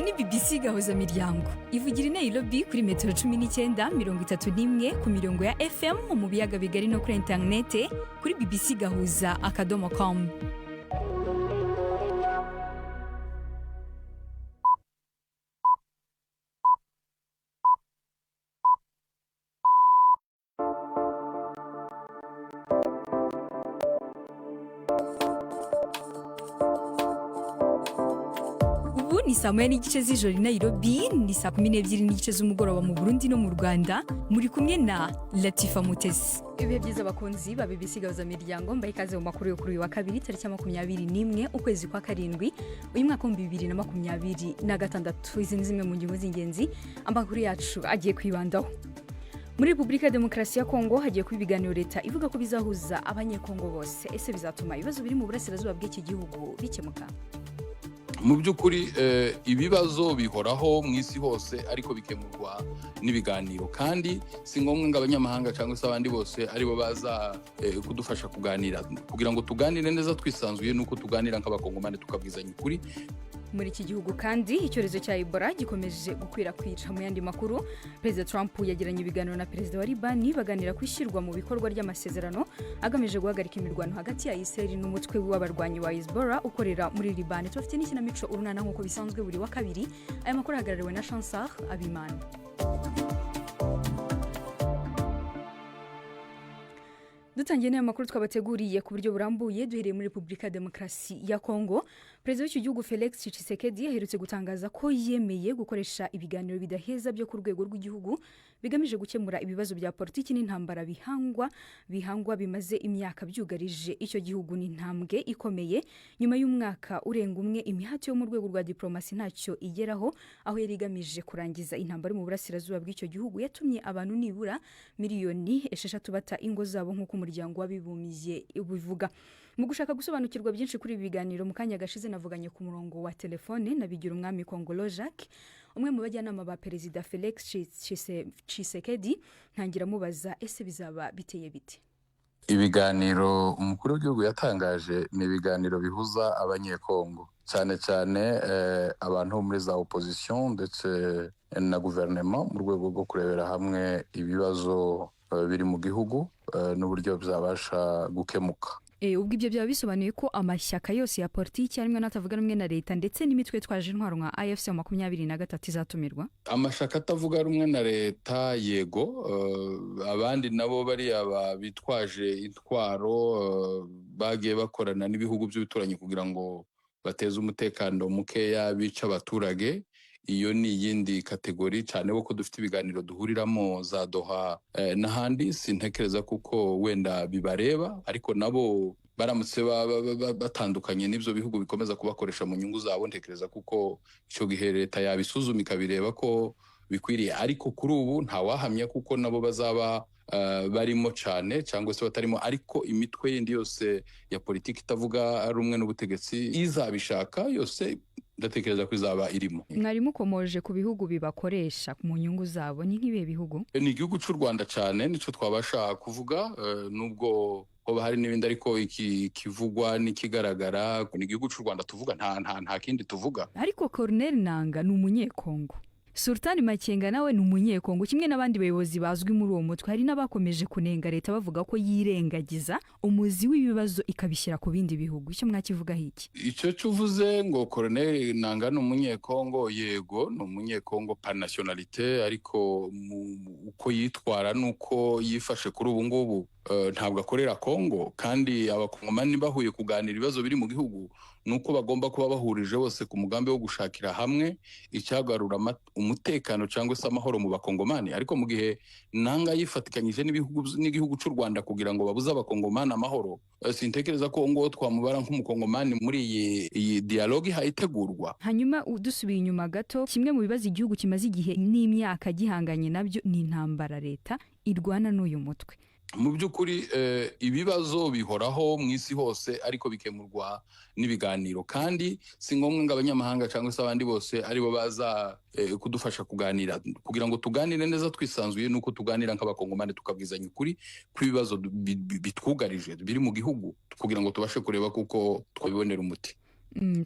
Iyi ni BBC Gahuza Miryango, ivugira i Nairobi kuri metero 19, 31 ku mirongo ya FM mu biyaga bigari no kuri interinete kuri bbcgahuza.com. Ubu ni saa 1:30 z'ijoro i Nairobi, ni saa 12:30 z'umugoroba mu Burundi no mu Rwanda. Muri kumwe na Latifa Mutesi. Ibihe byiza, abakunzi ba BBC Gahuza Miryango. Mbaye ikaze mu makuru yo kuri uyu wa kabiri, tariki ya 21 ukwezi kwa karindwi, uyu mwaka wa 2026. Izi ni zimwe mu ngingo z'ingenzi amakuru yacu agiye kwibandaho. Muri Repubulika ya Demokarasi ya Kongo hagiye kuba ibiganiro leta ivuga ko bizahuza Abanyekongo bose. Ese bizatuma ibibazo biri mu burasirazuba bw'iki gihugu bikemuka? Mu by'ukuri, ibibazo bihoraho mu isi hose, ariko bikemurwa n'ibiganiro, kandi si ngombwa ngo abanyamahanga cyangwa se abandi bose aribo baza kudufasha kuganira. Kugira ngo tuganire neza twisanzuye nuko tuganira nk'Abakongomani, tukabwizanya ukuri. Muri iki gihugu kandi icyorezo cya Ebola gikomeje gukwirakwira. Mu yandi makuru, Perezida Trump yagiranye ibiganiro na Perezida wa Libani, baganira ku ishyirwa mu bikorwa ry'amasezerano agamije guhagarika imirwano hagati ya Israel n'umutwe w'abarwanyi wa Hezbollah ukorera muri Libani. Tubafite n'ikinamico Urunana nk'uko bisanzwe buri wa kabiri. Aya makuru ahagarariwe na Chansar Abimana. Dutangiye n'aya makuru twabateguriye ku buryo burambuye, duhereye muri Repubulika ya Demokarasi ya Kongo. Perezida w'icyo gihugu Felix Tshisekedi aherutse gutangaza ko yemeye gukoresha ibiganiro bidaheza byo ku rwego rw'igihugu bigamije gukemura ibibazo bya politiki n'intambara bihangwa bimaze imyaka byugarije icyo gihugu. Ni intambwe ikomeye nyuma y'umwaka urenga umwe imihati yo mu rwego rwa diplomasi ntacyo igeraho, aho yari igamije kurangiza intambara mu burasirazuba bw'icyo gihugu yatumye abantu nibura miliyoni 6 bata ingo zabo, nk'uko Umuryango w'Abibumbye ubivuga. Mu gushaka gusobanukirwa byinshi kuri ibi biganiro, mu kanya gashize navuganye ku murongo wa telefone na Bigirumwami Kongolo Jacques, umwe mu bajyanama ba Perezida Felix Tshisekedi, ntangira amubaza: ese bizaba biteye bite? Ibiganiro umukuru w'igihugu yatangaje ni ibiganiro bihuza Abanyekongo, cyane cyane abantu bo muri za opposition ndetse na guverinoma, mu rwego rwo kurebera hamwe ibibazo biri mu gihugu n'uburyo byabasha gukemuka. Ubwo ibyo byaba bisobanuye ko amashyaka yose ya politiki harimo n'atavuga rumwe na leta ndetse n'imitwe yitwaje intwaro nka AFC 23 izatumirwa? Amashyaka atavuga rumwe na leta, yego. Abandi nabo bariya bitwaje intwaro, bagiye bakorana n'ibihugu by'ibituranyi kugira ngo bateze umutekano mukeya, bica abaturage, iyo ni iyindi catégorie, cyane ko dufite ibiganiro duhuriramo za Doha n'ahandi. Sintekereza kuko wenda bibareba, ariko nabo baramutse batandukanye n'ibyo bihugu bikomeza kubakoresha mu nyungu zabo, ntekereza kuko icyo gihe leta yabisuzuma ikabireba ko bikwiriye. Ariko kuri ubu ntawahamya kuko nabo bazaba barimo cyane cyangwa se batarimo. Ariko imitwe yindi yose ya politiki itavuga rumwe n'ubutegetsi izabishaka yose, ndatekereza ko izaba irimo. Mwari mukomoje ku bihugu bibakoresha mu nyungu zabo, ni nk'ibihe bihugu? Ni igihugu cy'u Rwanda cyane, nicyo twabasha kuvuga, nubwo hoba hari n'ibindi, ariko iki kivugwa n'ikigaragara ni igihugu cy'u Rwanda tuvuga, nta kindi tuvuga. Ariko Corneille Nanga ni Umunyekongo, Sultani Makenga nawe ni Umunyekongo, kimwe n'abandi bayobozi bazwi muri uwo mutwe. Hari n'abakomeje kunenga leta bavuga ko yirengagiza umuzi w'ibibazo ikabishyira ku bindi bihugu. Icyo mwakivugaho iki? Icyo cyuvuze ngo Corneille Nanga ni Umunyekongo, yego, ni Umunyekongo par nationalité, ariko uko yitwara n'uko yifashe kuri ubu ngubu, ntabwo akorera Kongo. Kandi Abakongomani bahuye kuganira ibibazo biri mu gihugu, nuko bagomba kuba bahurije bose ku mugambi wo gushakira hamwe icyagarura umutekano cyangwa se amahoro mu Bakongomani. Ariko mu gihe Nanga yifatikanyije n'ibihugu n'igihugu cy'u Rwanda kugira ngo babuze Abakongomani amahoro, sintekereza ko ngo twamubara nk'Umukongomani muri iyi dialogue ihayitegurwa. Hanyuma dusubiye inyuma gato, kimwe mu bibazo igihugu kimaze igihe n'imyaka gihanganye nabyo ni intambara leta irwana n'uyu mutwe. Mu by'ukuri, ibibazo bihoraho mu isi hose, ariko bikemurwa n'ibiganiro, kandi si ngombwa ngo abanyamahanga cyangwa se abandi bose aribo baza kudufasha kuganira. Kugira ngo tuganire neza twisanzuye nuko tuganira nk'Abakongomani, tukabwizanya ukuri kw'ibibazo bitwugarije biri mu gihugu, kugira ngo tubashe kureba kuko twabibonera umuti.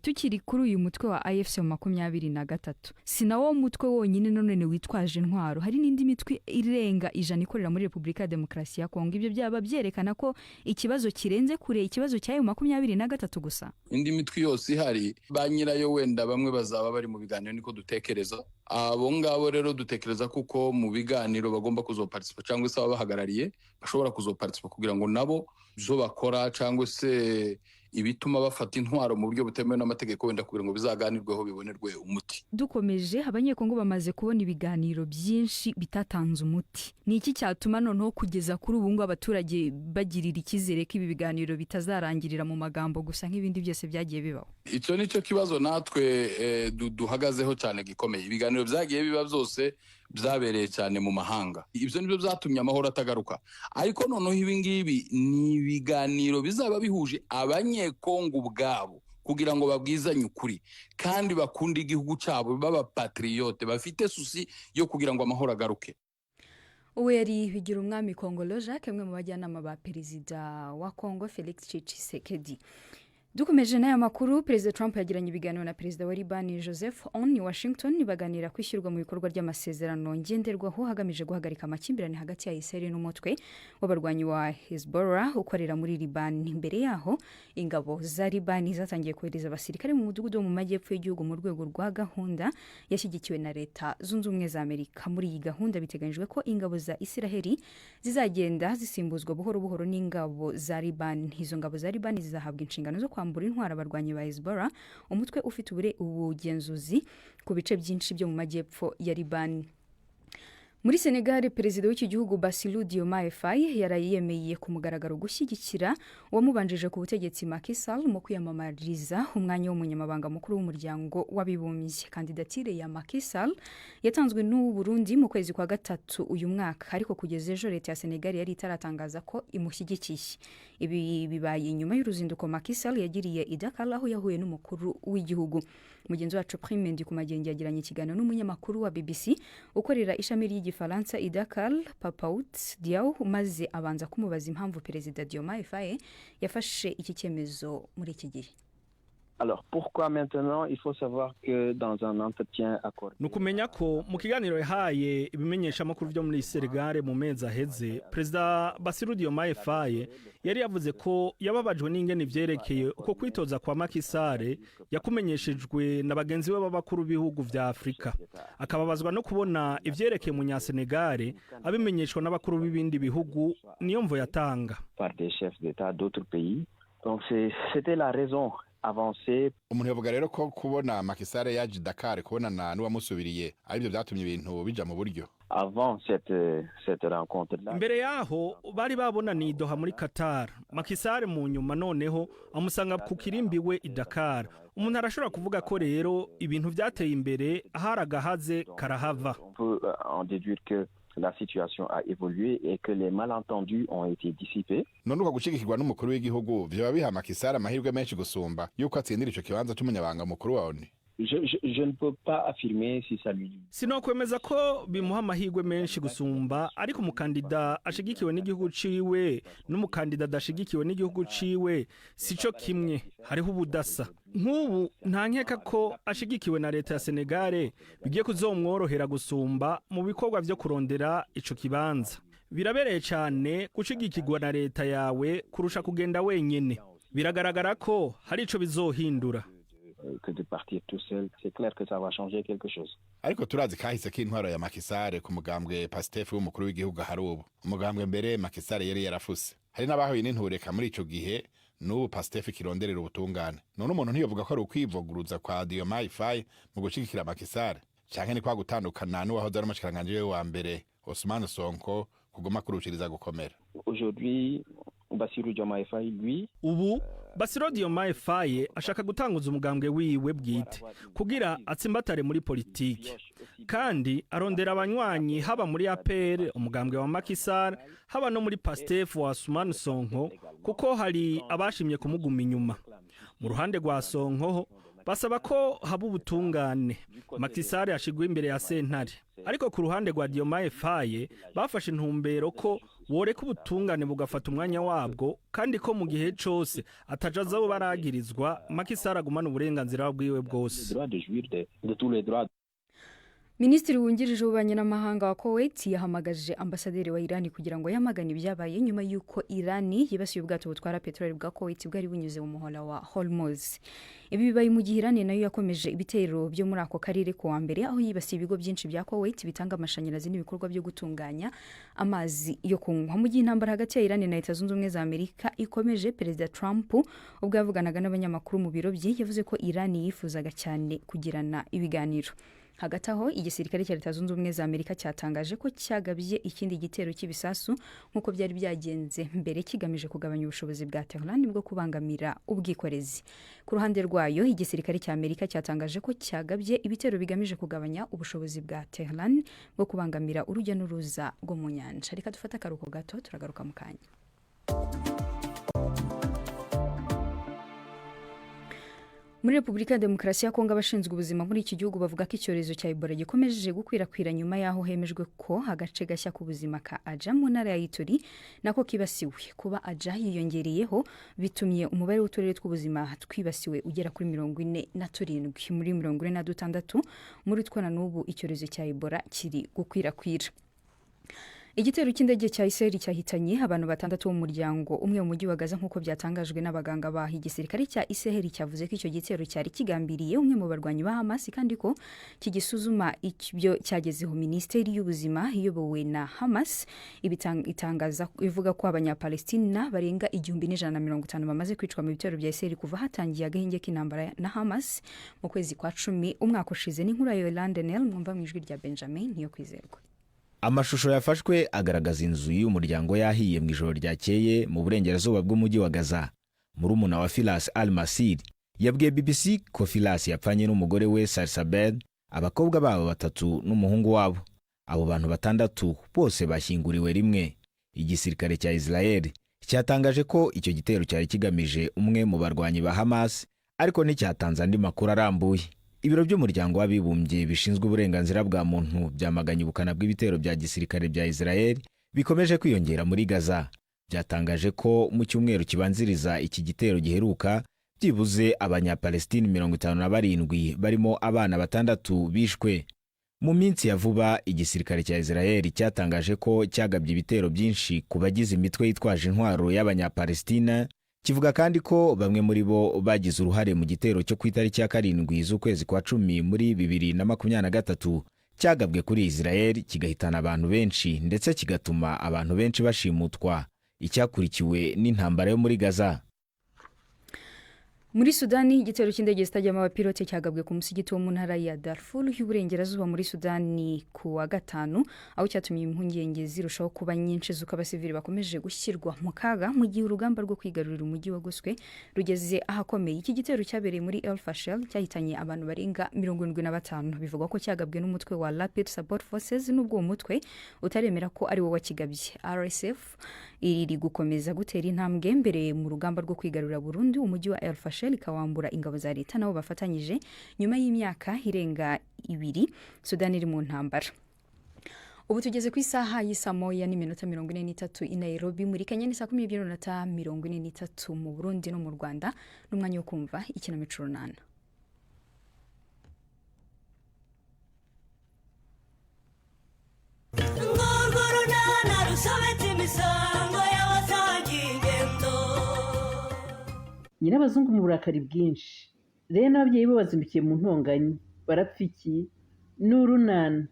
Tukiri kuri uyu mutwe wa AFC 23, si nawo mutwe wonyine none witwaje intwaro, hari n'indi mitwe irenga 100 ikorera muri Repubulika ya Demokarasi ya Kongo. Ibyo byaba byerekana ko ikibazo kirenze kure ikibazo cyayo 23 gusa? Indi mitwe yose ihari, ba nyirayo wenda bamwe bazaba bari mu biganiro, niko dutekereza. Abo ngabo rero dutekereza kuko mu biganiro bagomba kuzoparticipa, cyangwa se ababahagarariye bashobora kuzoparticipa, kugira ngo nabo ibyo bakora cyangwa se ibituma bafata intwaro mu buryo butemewe n'amategeko, wenda kugira ngo bizaganirweho, bibonerwe umuti. Dukomeje, Abanyekongo bamaze kubona ibiganiro byinshi bitatanze umuti. Ni iki cyatuma noneho kugeza kuri ubu ngubu abaturage bagirira icyizere ko ibi biganiro bitazarangirira mu magambo gusa nk'ibindi byose byagiye bibaho? Icyo ni cyo kibazo natwe duhagazeho cyane gikomeye. Ibiganiro byagiye biba byose byabereye cyane mu mahanga, ibyo nibyo byatumye amahoro atagaruka. Ariko noneho ibi ngibi ni ibiganiro bizaba bihuje Abanyekongo ubwabo, kugira ngo babwizanye ukuri kandi bakunde igihugu cyabo, b'abapatriote bafite souci yo kugira ngo amahoro agaruke. Uwo yari Bigirumwami Kongolo Jacques, umwe mu bajyanama ba Perezida wa Kongo Felix Tshisekedi. Dukomeje n'aya makuru, Perezida Trump yagiranye ibiganiro na Perezida wa Libani Joseph Aoun i Washington, baganira ku ishyirwa mu bikorwa ry'amasezerano ngenderwaho hagamije guhagarika amakimbirane hagati ya Israel n'umutwe w'abarwanyi wa Hezbollah ukorera muri Libani. Imbere yaho, ingabo za Libani zatangiye kohereza abasirikare mu mudugudu wo mu majyepfo y'igihugu mu rwego rwa gahunda yashyigikiwe na Leta Zunze Ubumwe za Amerika. Muri iyi gahunda biteganyijwe ko ingabo za Israheli zizagenda zisimbuzwa buhoro buhoro n'ingabo za Libani. Izo ngabo za Libani zizahabwa inshingano zo kwambura intwaro abarwanyi ba Hezbollah, umutwe ufite ubugenzuzi ku bice byinshi byo mu majyepfo ya Libani. Muri Senegal, Perezida w'iki gihugu Bassirou Diomaye Faye yaraye yemeye ku mugaragaro gushyigikira uwamubanjije ku butegetsi Macky Sall mu kwiyamamariza umwanya w'umunyamabanga mukuru w'Umuryango w'Abibumbye. Kandidatire ya Macky Sall yatanzwe n'u Burundi mu kwezi kwa gatatu uyu mwaka, ariko kugeza ejo leta ya Senegal yari itaratangaza ko imushyigikiye. Ibi bibaye nyuma y'uruzinduko Macky Sall yagiriye i Dakar, aho yahuye n'umukuru w'igihugu. Mugenzi wacu Prime Ndikumagenge yagiranye ikiganiro n'umunyamakuru wa BBC ukorera ishami ry'Igifaransa i Dakar, Papaout Diaw, maze abanza kumubaza impamvu Perezida Diomaye Faye yafashe iki cyemezo muri iki gihe. Alors pourquoi maintenant? Il faut savoir que dans un entretien accordé Ni ukumenya ko mu kiganiro yahaye ibimenyeshamakuru byo muri Senegal mu mezi aheze, Perezida Bassirou Diomaye Faye yari yavuze ko yababajwe n'ingene ivyerekeye uko kwitoza kwa Macky Sall yakumenyeshejwe na bagenzi be b'abakuru b'ibihugu vya Afurika, akababazwa no kubona ivyerekeye Umunyasenegal abimenyeshwa n'abakuru b'ibindi bihugu. Niyo mvo yatanga. par des chefs d'État d'autres pays. Donc c'était la raison avancée. Umuntu yavuga rero ko kubona Macky Sall yaje i Dakar kubonana n'uwamusubiriye aribyo byatumye ibintu bija mu buryo? Avant cette rencontre-là. Imbere yaho bari babonaniye i Doha muri Qatar. Macky Sall mu nyuma noneho amusanga ku kirimbi we i Dakar. Umuntu arashobora kuvuga ko rero ibintu vyateye imbere, ahari agahaze karahava. On peut en déduire que la situation a évolué et que les malentendus ont été dissipés. None uko gushigikirwa n'umukuru w'igihugu vyoba biha Macky Sall amahirwe menshi gusumba yuko atsindira ico kibanza c'umunyabanga mukuru wa ONU? Je ne peux pas affirmer si ça lui Sinokwemeza ko bimuha amahirwe menshi gusumba, ariko umukandida ashigikiwe n'igihugu ciwe n'umukandida adashigikiwe n'igihugu ciwe sico kimwe, hariho ubudasa. Nk'ubu nta nkeka ko ashigikiwe na leta ya Senegale bigiye kuzomworohera gusumba mu bikorwa vyo kurondera ico kibanza. Birabereye cane gushigikirwa na leta yawe kurusha kugenda wenyene. Biragaragara ko hari ico bizohindura. Que de partir tout seul. C'est clair que ça va changer quelque chose. Ariko turazi kahise k'intwaro ya Macky Sall ku mugambwe Pastef w'umukuru w'igihugu hari ubu, umugambwe mbere Macky Sall yari yarafuse. Hari n'abahuye n'intureka muri ico gihe, n'ubu Pastef kironderera ubutungane. None umuntu ntiyovuga ko ari ukwivuguruza kwa Diomaye Faye mu gushigikira Macky Sall, canke ni kwa gutandukana n'uwahoze ari umushikiranganji we wa mbere Ousmane Sonko kuguma kurushiriza gukomera? Aujourd'hui, Bassirou Diomaye Faye, lui, Ubu Bassirou Diomaye Faye ashaka gutanguza umugambwe wiwe bwite kugira atsimbatare muri politike, kandi arondera abanywanyi haba muri APR, umugambwe wa Macky Sall, haba no muri Pastef wa Ousmane Sonko, kuko hari abashimye kumuguma inyuma. Mu ruhande rwa Sonko ho basaba ko haba ubutungane, Macky Sall ashigwa imbere ya sentare. Ariko ku ruhande rwa Diomaye Faye, bafashe intumbero ko woreka ubutungane bugafata umwanya wabwo, kandi ko mu gihe cose ataja aza baragirizwa, Macky Sall agumana uburenganzira bwiwe bwose. Droit de jouir de tous les droits. Minisitiri wungirije w'ububanyi n'amahanga wa Kuwait yahamagaje ambasaderi wa Irani kugira ngo yamagane ibyabaye nyuma y'uko Irani yibasiye ubwato butwara peteroli bwa Kuwait bwari bunyuze mu muhora wa Hormuz. Ibi bibaye mu gihe Irani nayo yakomeje ibitero byo muri ako karere ku wa mbere, aho yibasiye ibigo byinshi bya Kuwait bitanga amashanyarazi n'ibikorwa byo gutunganya amazi yo kunywa. Mu gihe intambara hagati ya Irani na Leta Zunze Ubumwe za Amerika ikomeje, Perezida Trump ubwo yavuganaga n'abanyamakuru mu biro bye yavuze ko Irani yifuzaga cyane kugirana ibiganiro. Hagati aho, igisirikare cya Leta Zunze Ubumwe za Amerika cyatangaje ko cyagabye ikindi gitero cy'ibisasu nk'uko byari byagenze mbere, kigamije kugabanya ubushobozi bwa Tehran bwo kubangamira ubwikorezi. Ku ruhande rwayo, igisirikare cya Amerika cyatangaje ko cyagabye ibitero bigamije kugabanya ubushobozi bwa Tehran bwo kubangamira urujya n'uruza rwo mu nyanja. Reka dufate akaruhuko gato, turagaruka mu kanya. Muri Repubulika ya Demokarasi ya Kongo, abashinzwe ubuzima muri iki gihugu bavuga ko icyorezo cya Ebola gikomeje gukwirakwira nyuma y'aho hemejwe ko agace gashya k'ubuzima ka Aja mu ntara ya Ituri nako kibasiwe. Kuba Aja yiyongereyeho bitumye umubare w'uturere tw'ubuzima twibasiwe ugera kuri 47 muri 46 muri two na n'ubu icyorezo cya Ebola kiri gukwirakwira. Igitero cy'indege cya Israel cyahitanye abantu batandatu bo mu muryango umwe mu mujyi wa Gaza, nk'uko byatangajwe n'abaganga baho. Igisirikare cya Israel cyavuze ko icyo gitero cyari kigambiriye umwe mu barwanyi ba Hamas, kandi ko kigisuzuma ibyo cyagezeho. Minisiteri y'ubuzima iyobowe na Hamas itangaza ivuga ko Abanyapalestina barenga 1150 bamaze kwicwa mu bitero bya Israel kuva hatangiye agahenge k'intambara na Hamas mu kwezi kwa 10 umwaka ushize. N'inkuru ya Yolande Nel mwumva mu ijwi rya Benjamin Niyo Kwizerwa. Amashusho yafashwe agaragaza inzu y'umuryango yahiye mu ijoro ryakeye mu burengerazuba bw'umujyi wa Gaza. Murumuna wa Firas Al Masir yabwiye BBC ko Firas yapfanye n'umugore we Salsabel, abakobwa babo batatu n'umuhungu wabo. Abo bantu batandatu bose bashyinguriwe rimwe. Igisirikare cya Israel cyatangaje ko icyo gitero cyari kigamije umwe mu barwanyi ba Hamas, ariko nticyatanze andi makuru arambuye. Ibiro by'Umuryango w'Abibumbye bishinzwe uburenganzira bwa muntu byamaganye ubukana bw'ibitero bya gisirikare bya Israel bikomeje kwiyongera muri Gaza. Byatangaje ko mu cyumweru kibanziriza iki gitero giheruka, byibuze Abanyapalestine 57 barimo abana batandatu bishwe. Mu minsi ya vuba, igisirikare cya Israel cyatangaje ko cyagabye ibitero byinshi ku bagize imitwe yitwaje intwaro y'Abanyapalestina. Kivuga kandi ko bamwe muri bo bagize uruhare mu gitero cyo ku itariki ya 7 z'ukwezi kwa 10 muri 2023 cyagabwe kuri Israel, kigahitana abantu benshi ndetse kigatuma abantu benshi bashimutwa, icyakurikiwe n'intambara yo muri Gaza. Muri Sudani, igitero cy'indege zitajyamo abapilote cyagabwe ku musigiti wo mu ntara ya Darfur y'Uburengerazuba muri Sudani ku wa gatanu, aho cyatumye impungenge zirushaho kuba nyinshi z'uko abasivili bakomeje gushyirwa mu kaga mu gihe urugamba rwo kwigarurira umujyi wagoswe rugeze ahakomeye. Iki gitero cyabereye muri El Fasher cyahitanye abantu barenga 75. Bivugwa ko cyagabwe n'umutwe wa Rapid Support Forces, n'ubwo uwo mutwe utaremera ko ari wo wakigabye. RSF iri gukomeza gutera intambwe mbere mu rugamba rwo kwigarurira burundu umujyi wa El Fasher, ikawambura ingabo za leta nabo bafatanyije, nyuma y'imyaka irenga 2 Sudani iri mu ntambara. Ubu tugeze ku isaha y'i 1:43 i Nairobi muri Kenya, ni 12:43 mu Burundi no mu Rwanda. N'umwanya wo kumva ikinamico Runana. Urwo runana rusobetse imisango y'abasangiye ingendo. Nyirabazungu mu burakari bwinshi rero n'ababyeyi be bazindukiye mu ntonganya, barapfa iki? Ni urunana.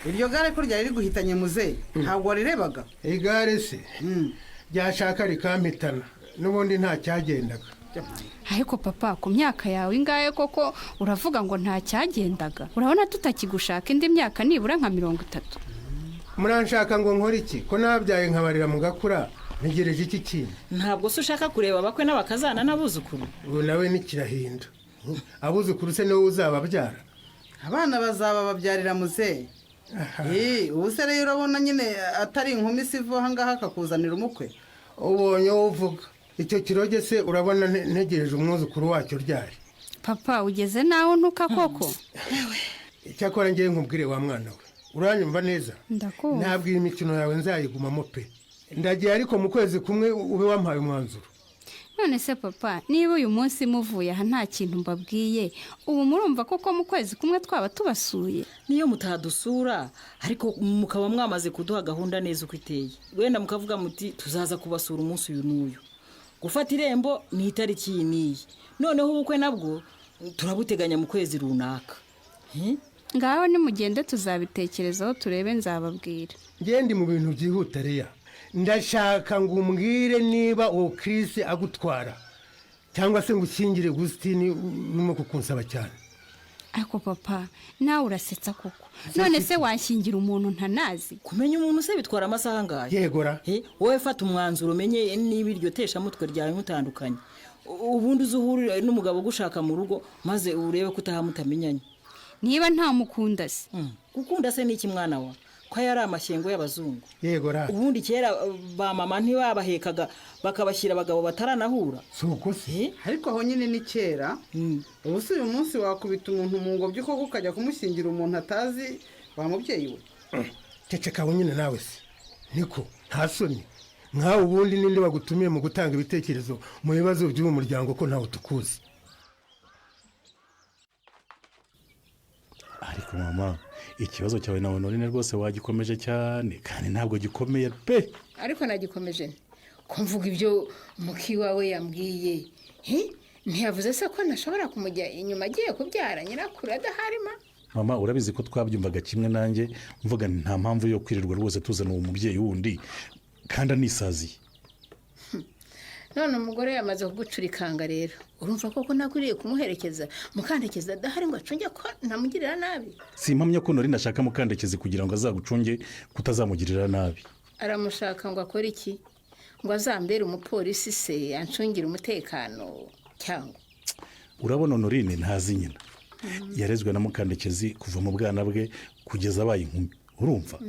Iryo gare ko ryari riguhitanye muzehe, ntabwo warirebaga? Igare se ryashaka rikampitana, n'ubundi nta cyagendaga. Ariko papa, ku myaka yawe ingahe koko uravuga ngo nta cyagendaga? Urabona tutakigushaka indi myaka nibura nka 30? Muranshaka ngo nkore iki ko nabyaye nkabarira mu gakura? Ntegereje iki kintu? Ntabwo se ushaka kureba abakwe n'abakazana n'abuzukuru? Ubu nawe nikirahinda, abuzukuru se niwe uzababyara? Abana bazaba babyarira muzehe. Ubu se rero urabona nyine atari inkumi siva aha ngaha akakuzanira umukwe? Ubonye uwo uvuga icyo kiroge se, urabona ntegereje umwuzukuru wacyo ryari? Papa, ugeze naho ntuka koko? Icyakora ngewe nkubwire wa mwana we, uranyumva neza? Ndakumva. Ntabwo iyi mikino yawe nzayigumamo pe. Ndagiye, ariko mu kwezi kumwe ube wampaye umwanzuro. None se papa, niba uyu munsi muvuye aha nta kintu mbabwiye, ubu murumva koko mu kwezi kumwe twaba tubasuye? Niyo mutadusura, ariko mukaba mwamaze kuduha gahunda neza uko iteye, wenda mukavuga muti tuzaza kubasura umunsi uyu n'uyu, gufata irembo ni itariki iyi n'iyi, noneho ubukwe nabwo turabuteganya mu kwezi runaka. Ngaho nimugende, tuzabitekerezaho turebe, nzababwira. Ngende mu bintu byihuta. Reya, ndashaka ngo umbwire niba uwo Chris agutwara cyangwa se ngo ukingire Gusitini urimo kukunsaba cyane. Ariko papa, nawe urasetsa koko. None se wanshyingira umuntu ntanazi? Kumenya umuntu se bitwara amasaha angahe? Yegora. Wowe fata umwanzuro, umenye niba iryo teshamutwe ryawe mutandukanye, ubundi uze uhurire n'umugabo ugushaka mu rugo, maze urebe ko utaha mutamenyanye. Niba ntamukunda se? Gukunda se ni iki, mwana wa? Ko aya ari amashyengo y'abazungu. Yegora. Ubundi kera ba mama ntibabahekaga bakabashyira abagabo bataranahura? Si uko se? Ariko aho nyine ni kera. Ubu si uyu munsi wakubita umuntu mu ngobyi koko ukajya kumushyingira umuntu atazi wa mubyeyi we? Ceceka nyine nawe se. Niko, nta soni nkawe? Ubundi ninde wagutumiye mu gutanga ibitekerezo mu bibazo by'uyu muryango, ko ntawe tukuzi? Ariko mama, ikibazo cyawe na Honorine rwose wagikomeje cyane, kandi ntabwo gikomeye pe. Ariko nagikomeje nte? Ko mvuga ibyo muki wawe yambwiye? Hi? Ntiyavuze se ko ntashobora kumujya inyuma agiye kubyara nyirakuru adaharima? Mama, urabizi ko twabyumvaga kimwe. Nanjye mvuga nti nta mpamvu yo kwirirwa rwose tuzana uwo mubyeyi wundi kandi anisaziye. None umugore yamaze kugucurikanga rero, urumva koko ntakwiriye kumuherekeza Mukandekezi adahari ngo acunge ko ntamugirira nabi? Si impamya ko Honorine ashaka Mukandekezi kugira ngo azagucunge kutazamugirira nabi. Aramushaka ngo akore iki? Ngo azambere umupolisi se, ancungire umutekano cyangwa? Urabona, Honorine ntazi nyina. Yarezwe na Mukandekezi kuva mu bwana bwe kugeza abaye inkumi, urumva?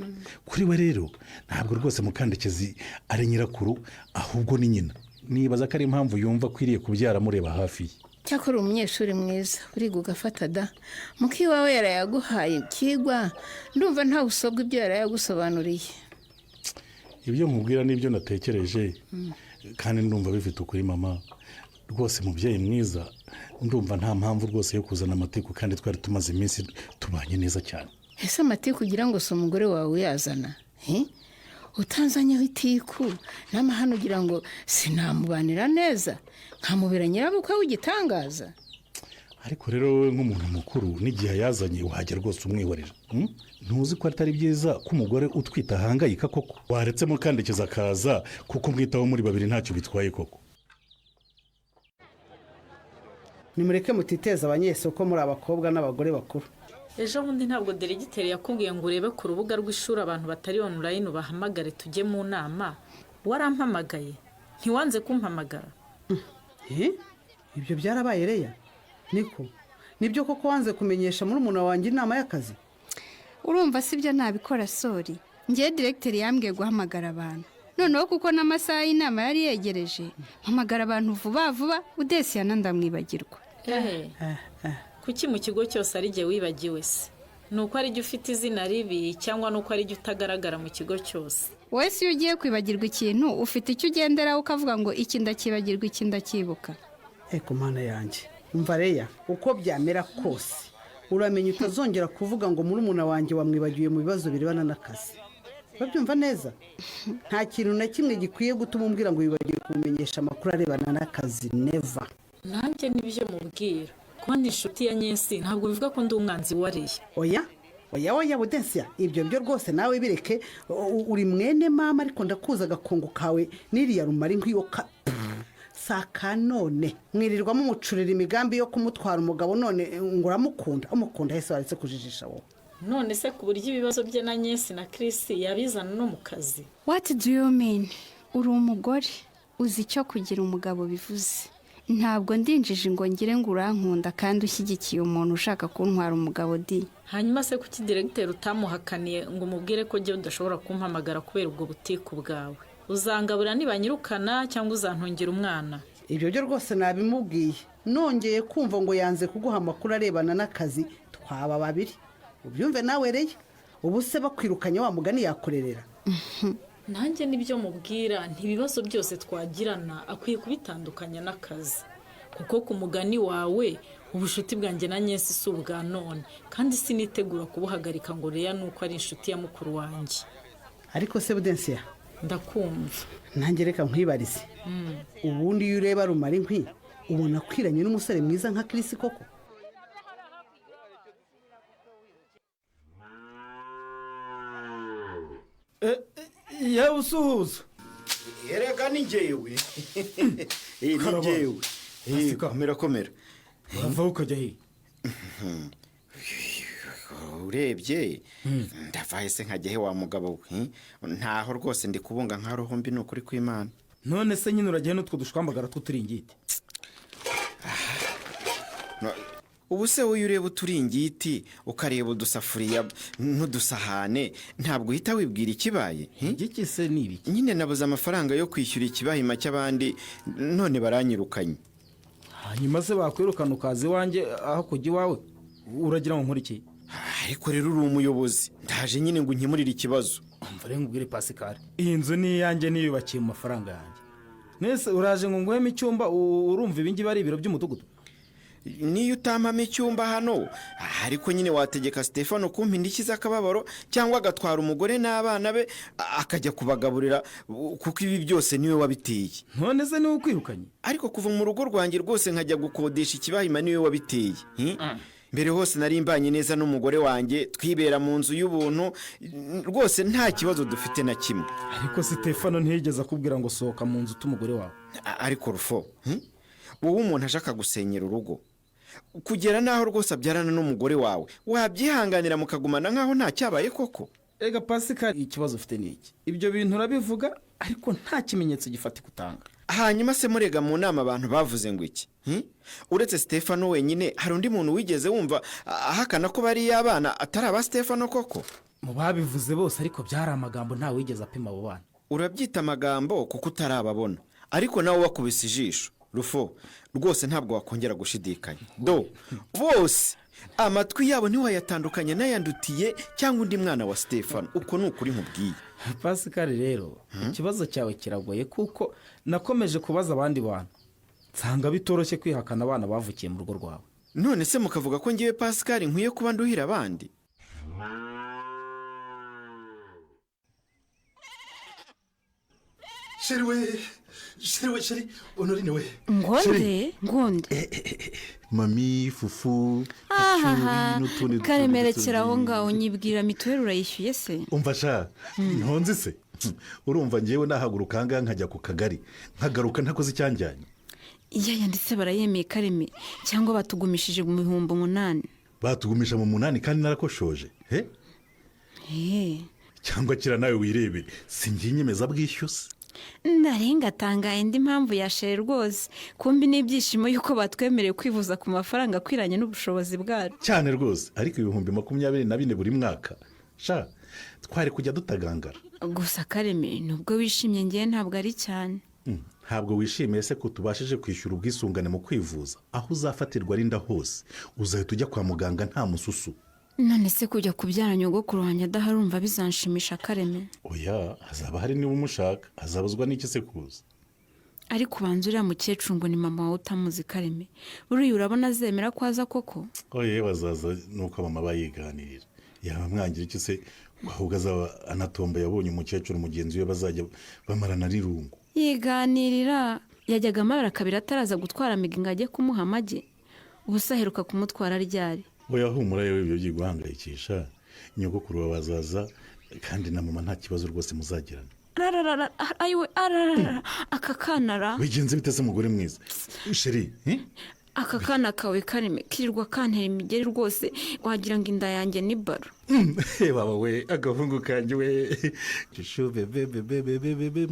Kuri we rero ntabwo rwose Mukandekezi ari nyirakuru, ahubwo ni nyina. Nibaza ko ari impamvu yumva akwiriye kubyara amureba hafi ye. Cyakora umunyeshuri mwiza, uriga ugafata da. Muki wawe yarayaguhaye ikigwa, ndumva ntawe usobwa ibyo yarayagusobanuriye. Ibyo nkubwira n'ibyo natekereje, kandi ndumva bifite ukuri. Mama, rwose mubyeyi mwiza, ndumva nta mpamvu rwose yo kuzana amatiku, kandi twari tumaze iminsi tubanye neza cyane. Ese amatiku ugira ngo si umugore wawe uyazana? Hi? Utanzanyeho itiku n'amahane, ugira ngo sinamubanira neza nkamubera nyirabukwe w'igitangaza? Ariko rero wowe nk'umuntu mukuru, n'igihe ayazanye wajya rwose umwihorera, Ntuzi ko atari byiza ko umugore utwite ahangayika koko? Waretse Mukandekezi akaza, kuko umwitaho muri babiri ntacyo bitwaye koko. Nimureke mutiteza abanyesoko muri abakobwa n'abagore bakuru. Ejo bundi ntabwo diregiteri yakubwiye ngo urebe ku rubuga rw'ishuri abantu batari online bahamagare tujye mu nama? Warampamagaye, ntiwanze kumpamagara. Ibyo byarabaye, Reya? Niko, nibyo koko wanze kumenyesha murumuna wanjye inama y'akazi? Urumva si byo, nabikora sori. Ngewe diregiteri yambwiye guhamagara abantu, noneho kuko n'amasaha y'inama yari yegereje, mpamagara abantu vuba vuba, Udesiyana ndamwibagirwa. Kuki mu kigo cyose ari jye wibagiwe se? Ni uko ari jye ufite izina ribi, cyangwa ni uko ari jye utagaragara mu kigo cyose? Wowe si iyo ugiye kwibagirwa ikintu, ufite icyo ugenderaho ukavuga ngo iki ndakibagirwa, iki ndacyibuka? Eko mana yanjye! Umva Reya, uko byamera kose uramenya utazongera kuvuga ngo murumuna wanjye wamwibagiwe mu bibazo birebana n'akazi. Urabyumva neza? Nta kintu na kimwe gikwiye gutuma umbwira ngo wibagiwe kumumenyesha amakuru arebana n'akazi, never. Nanjye nibyo mubwira. Kuba ndi inshuti ya Nyesi ntabwo bivuga ko ndi umwanzi wariye. Oya oya oya, Budensiya, ibyo byo rwose nawe bireke. Uri mwene mama, ariko ndakuza agakungu kawe n'iriya rumari nk'iyo ka saka. None mwirirwamo umucurira imigambi yo kumutwara umugabo, none ngo uramukunda. Umukunda hese? Waretse kujijisha wowe. None se ku buryo ibibazo bye na Nyesi na Chris yabizana no mu kazi? What do you mean? Uri umugore, uzi icyo kugira umugabo bivuze. Ntabwo ndinjije ngo ngire ngo urankunda kandi ushyigikiye umuntu ushaka kuntwara umugabo di. Hanyuma se kuki diregiteri utamuhakaniye ngo umubwire ko jyewe udashobora kumpamagara kubera ubwo butiku bwawe? Uzangabura nibanyirukana cyangwa uzantungira umwana? Ibyo byo rwose nabimubwiye. Nongeye kumva ngo yanze kuguha amakuru arebana n'akazi, twaba babiri. Ubyumve nawe Reya, ubu se bakwirukanye wa mugani yakurerera? Nanjye nibyo mubwira, ntibibazo byose twagirana akwiye kubitandukanya n'akazi, kuko ku mugani wawe ubucuti bwanjye na Nyesi si ubwa none, kandi sinitegura kubuhagarika ngo Reya nuko ari inshuti ya mukuru wanjye. Ariko se Budensiya? Ndakumva. Nanjye reka nkwibarize, ubundi iyo ureba rumara inkwi ubona akwiranye n'umusore mwiza nka Kirisi koko? Yewe usuhuza. Erega ni njyewe, ni njyewe. Komera komera. Uravaho ukajya he? Urebye ndavahe se nkajya he wa mugabo we? Ntaho rwose, ndi kubunga nka roho mbi, ni ukuri kw'Imana. None se nyine uragiye n'utwo dushwambagara tw'uturingiti? Ubu se wowe ureba uturingiti ukareba udusafuriya n'udusahane, ntabwo uhita wibwira ikibaye? Igiki se ni ibiki? Nyine nabuze amafaranga yo kwishyura ikibahima cy'abandi, none baranyirukanye. Hanyuma se bakwirukana ukaza iwanjye aho kujya iwawe, uragira ngo nkore iki? Ariko rero uri umuyobozi, ndaje nyine ngo unkemurire ikibazo. Umva rero nkubwire Pasikari, iyi nzu ni iyanjye, niyubakiye mu mafaranga yanjye. Nese uraje ngo nguheme icyumba, urumva ibingibi ari ibiro by'umudugudu? Niyo utampamo icyumba hano, ariko nyine wategeka Stefano kumpa indishyi z'akababaro, cyangwa agatwara umugore n'abana be akajya kubagaburira, kuko ibi byose niwe wabiteye. None se niwe ukwirukanye? Ariko kuva mu rugo rwanjye rwose nkajya gukodesha ikibahima niwe wabiteye. Mbere hose nari mbanye neza n'umugore wanjye, twibera mu nzu y'ubuntu rwose, nta kibazo dufite na kimwe. Ariko Stefano ntiyigeze akubwira ngo sohoka mu nzu umugore wawe? Ariko Rufo, wowe umuntu ashaka gusenyera urugo kugera n'aho rwose abyarana n'umugore wawe, wabyihanganira mukagumana nk'aho nta cyabaye koko? Ega Pasika, ikibazo ufite ni iki? Ibyo bintu urabivuga ariko nta kimenyetso gifatika utanga. Hanyuma se murega mu nama abantu bavuze ngo iki? Uretse Stefano wenyine, hari undi muntu wigeze wumva ahakana ko bariya abana atari aba Stefano koko? Mu babivuze bose ariko byari amagambo, nta wigeze apima abo bana. Urabyita amagambo kuko utarababona, ariko nawe wakubise ijisho Rufo, rwose ntabwo wakongera gushidikanya. Do bose amatwi yabo ntiwayatandukanya n'ayandutiye cyangwa undi mwana wa Stefano, uko ni ukuri nkubwiye. Pasikari rero ikibazo cyawe kiragoye, kuko nakomeje kubaza abandi bantu nsanga bitoroshye kwihakana abana bavukiye mu rugo rwawe. None se mukavuga ko ngewe Pasikari nkwiye kuba nduhira abandi? Sheri we, sheri we, sheri Honorine we. Ngonde ngonde. Mami fufu. Ahaha, karemerekera aho ngaho, nyibwira mituweli urayishyuye se? Umva sha, ntonzi se, urumva ngewe nahaguruka ahangaha nkajya ku kagari nkagaruka ntakoze icyanjyanye? Iya yanditse barayemeye Kareme, cyangwa batugumishije mu 8,000? Batugumisha mu 8 kandi narakoshoje he? Cyangwa kira nawe wirebere, singiye inyemezabwishyu se? Narenga atangaye indi mpamvu yashere rwose, kumbi n'ibyishimo yuko batwemereye kwivuza ku mafaranga akwiranye n'ubushobozi bwacu. Cyane rwose, ariko 24,000 buri mwaka sha, twari kujya dutagangara. Gusa Kareme, nubwo wishimye ngewe ntabwo ari cyane. Ntabwo wishimiye se ko tubashije kwishyura ubwisungane mu kwivuza? Aho uzafatirwa arinda hose uzahita ujya kwa muganga nta mususu. None se kujya kubyara nyogokuru wanjye adahari urumva bizanshimisha Kareme? Oya, hazaba hari niba umushaka, azabuzwa n'iki se kuza? Ariko ubanza uriya mukecuru ngo ni mama wawe utamuzi Kareme, buriya urabona azemera ko aza koko? Oye bazaza nuko mama bayiganirira, yaba mwangira iki se, ahubwo azaba anatomba yabonye umukecuru mugenzi we bazajya bamarana n'irungu. Yiganirira yajyaga amabara kabiri ataraza gutwara Migi ngo ajye kumuha amagi, ubu se aheruka kumutwara ryari? Oya humura yewe, ibyo byiguhangayikisha, nyogokuru wawe azaza kandi na mama nta kibazo rwose muzagirana. Ararara, ayiwe, ararara, aka kana ra. Bigenze bite se mugore mwiza? Sheri, Aka kana kawe Kareme kirirwa kantera imigeri rwose, wagira ngo inda yanjye ni baro. Baba we, agahungu kanjye we. Shushu bebe bebe bebe bebe.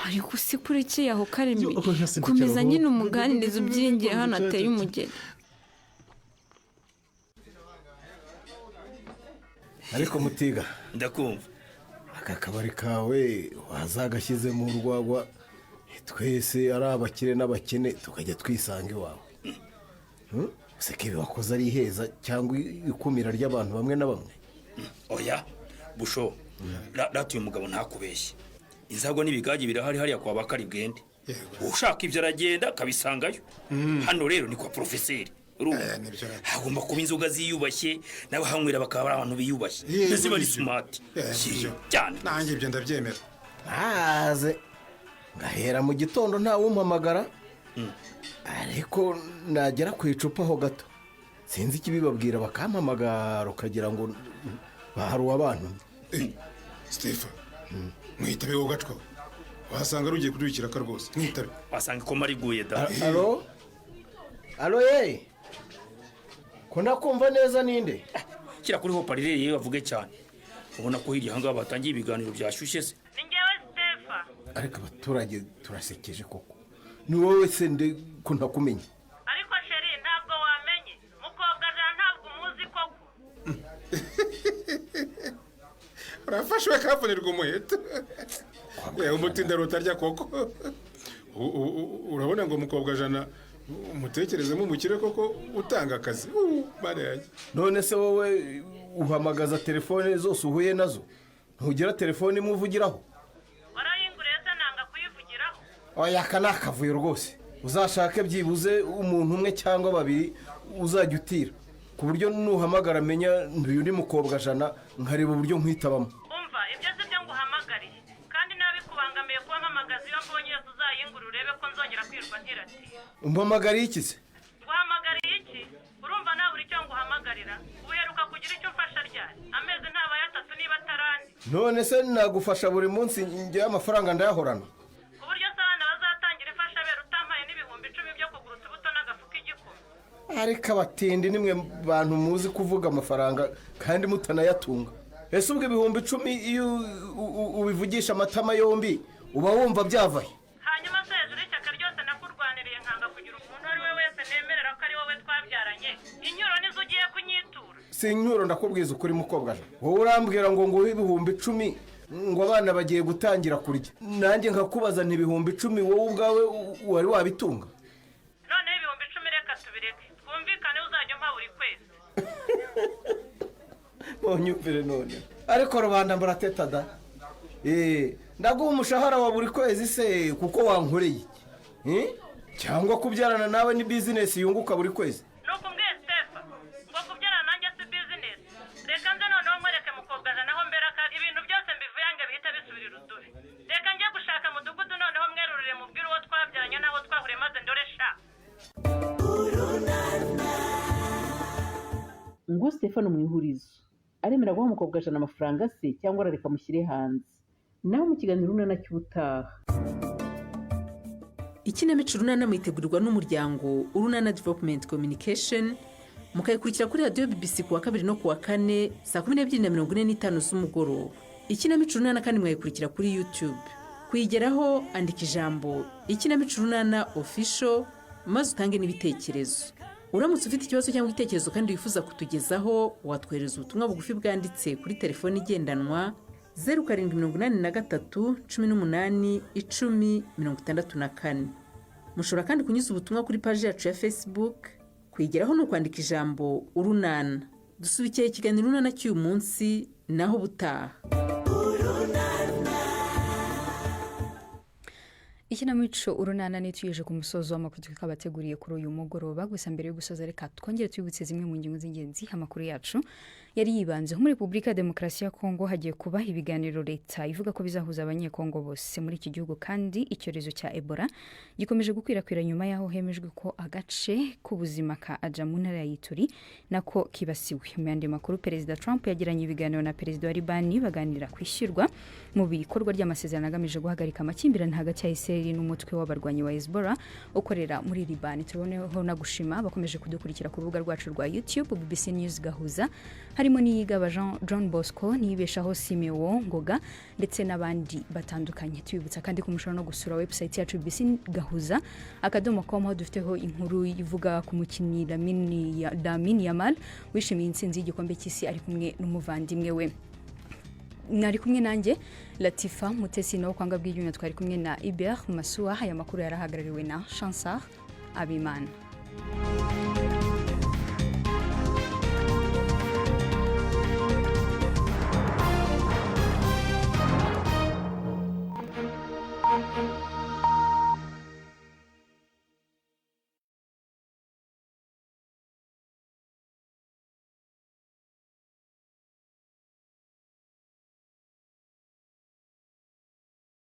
Ariko si kurekeye aho Kareme, komeza nyine umuganiriza ubyiringiye hano ateye umugeri. Ariko Mutiga, ndakumva. Aka kabari kawe wazagashyizemo urwagwa Twese ari abakire n'abakene tukajya twisanga iwawe. Ese ko ibi wakoze ari iheza cyangwa ikumira ry'abantu bamwe na bamwe? Oya busho, rata uyu mugabo ntakubeshye. Inzago n'ibigage birahari hariya kwa bakari bwende. Ushaka ibyo aragenda akabisangayo. Hano rero ni kwa porofeseri. Urumva hagomba kuba inzoga ziyubashye, n'abahanywera bakaba ari abantu biyubashye, mbese bari smart cyane. Nanjye ibyo ndabyemera. Maze ngahera mu gitondo ntawumpamagara, ariko nagera ku icupa ho gato sinzi ikibibabwira bakampamagara, ukagira ngo baharuwe abantu. Sitefa, mwitabe wowe gacwa, wasanga rugiye kuduhikira ka rwose, mwitabe. Wasanga ikoma riguye da. Alo, alo, ye ko nakumva neza, ninde? Kira kuri ho parireri yewe bavuge cyane, ubona ko hirya ahangaha batangiye ibiganiro byashyushye se. Ariko abaturage turasekeje koko. Ni wowe se nde ko ntakumenya? Ariko sheri ntabwo wamenye mukobwa jana, ntabwo umuzi koko. Urafashwe kavunirwa umuheto, yewe umutinda rutarya koko. Urabona ngo mukobwa jana umutekerezemo umukire koko utanga akazi. Bane yanjye. None se wowe uhamagaza telefone zose uhuye nazo? Ntugira telefone imwe uvugiraho? Warayinguriye se nanga kuyivugiraho? Oya, aka ni akavuyo rwose. Uzashake byibuze umuntu umwe cyangwa babiri uzajya utira, ku buryo nuhamagara amenya uyu ni mukobwa jana, nkareba uburyo nkwitabamo. Umva, ibyo si byo nguhamagariye, kandi nabi kubangamiye kuba mpamagaza. Iyo mbonye yose uzayingura urebe ko nzongera kwirwa ntiratiye. Umpamagariye iki se? Nguhamagariye iki? Urumva nabura icyo nguhamagarira? Uheruka kugira icyo umfasha ryari? Amezi ntabaye atatu niba atarane. None se nagufasha buri munsi? Njyewe amafaranga ndayahorana. Ku buryo se abana bazatangira imfashabere utampaye n'10,000 byo kugura utubuto n'agafu k'igikoma? Ariko abatindi nimwe bantu muzi kuvuga amafaranga kandi mutanayatunga. Ese ubwo 10,000 iyo ubivugisha amatama yombi uba wumva byavahe? Hanyuma se hejuru y'ishyaka ryose nakurwaniriye nkanga kugira umuntu uwo ari we wese nemerera ko ari wowe twabyaranye, inyuro nizo ugiye kunyitura? Si inyuro, ndakubwiza ukuri mukobwa jana. Wowe urambwira ngo nguhe 10,000 ngo abana bagiye gutangira kurya, nanjye nkakubaza nti 10,000 wowe ubwawe wari wabitunga? Noneho 10,000 reka tubireke, twumvikane uzajya umpa buri kwezi. Munyumvire none, ariko rubanda murateta da. Ndaguha umushahara wa buri kwezi se kuko wankoreye iki? Cyangwa kubyarana nawe ni bizinesi yunguka buri kwezi? Nuko umbwiye Stefa ngo kubyarana nanjye si bizinesi, reka nze noneho nkwereke mukobwa jana aho mbera ka ibintu byose mbivuyange bihita bisubirira udubi. Reka njye gushaka mudugudu noneho mwerurire mubwire uwo twabyaranye n'aho twahuriye, maze ndore sha. Ngo Stefano mu ihurizo aremera guha umukobwa jana amafaranga se cyangwa arareka amushyire hanze? Nawe mu kiganiro Urunana cy'ubutaha. Ikinamico Urunana muyitegurirwa n'umuryango Urunana Development Communication, mukayikurikira kuri radiyo BBC ku wa kabiri no ku wa kane saa 12:45 z'umugoroba. Ikinamico Urunana kandi mwayikurikira kuri YouTube. Kuyigeraho andika ijambo Ikinamico Urunana Official maze utange n'ibitekerezo. Uramutse ufite ikibazo cyangwa igitekerezo kandi wifuza kutugezaho, watwohereza ubutumwa bugufi bwanditse kuri telefoni igendanwa 0783 18 10 64. Mushobora kandi kunyuza ubutumwa kuri paji yacu ya Facebook. Kuyigeraho ni ukwandika ijambo Urunana. Dusubikiye ikiganiro Urunana cy'uyu munsi, naho ubutaha. Ikinamico Urunana nituyeje ku musozo w'amakuru twabateguriye kuri uyu mugoroba. Gusa mbere yo gusoza reka twongere twibutse zimwe mu ngingo z'ingenzi amakuru yacu yari yibanzeho. Muri Repubulika ya Demokarasi ya Kongo hagiye kuba ibiganiro leta ivuga ko bizahuza abanyekongo bose. Muri iki gihugu kandi icyorezo cya Ebola gikomeje gukwirakwira nyuma y'aho hemejwe ko agace k'ubuzima ka Aja mu ntara ya Ituri nako kibasiwe. Mu yandi makuru, Perezida Trump yagiranye ibiganiro na Perezida wa Libani baganira ku ishyirwa mu bikorwa ry'amasezerano agamije guhagarika amakimbirane hagati ya Israel n'umutwe w'abarwanyi wa Hezbollah ukorera muri Libani. Tuboneho na gushima bakomeje kudukurikira ku rubuga rwacu rwa YouTube BBC News Gahuza, harimo n'iyigaba John Bosco, niyibeshaho Simeo Ngoga ndetse n'abandi batandukanye. Tubibutsa kandi ko mushobora no gusura website yacu BBC Gahuza .com, aho dufiteho inkuru ivuga ku mukinnyi Lamine Yamal wishimiye intsinzi y'igikombe cy'isi ari kumwe n'umuvandimwe we. Mwari kumwe nanjye Latifa Mutesi, nawe kwanga bw'ibyuma twari kumwe na Ibert Masuwa. Aya makuru yarahagarariwe na Chansar Abimana.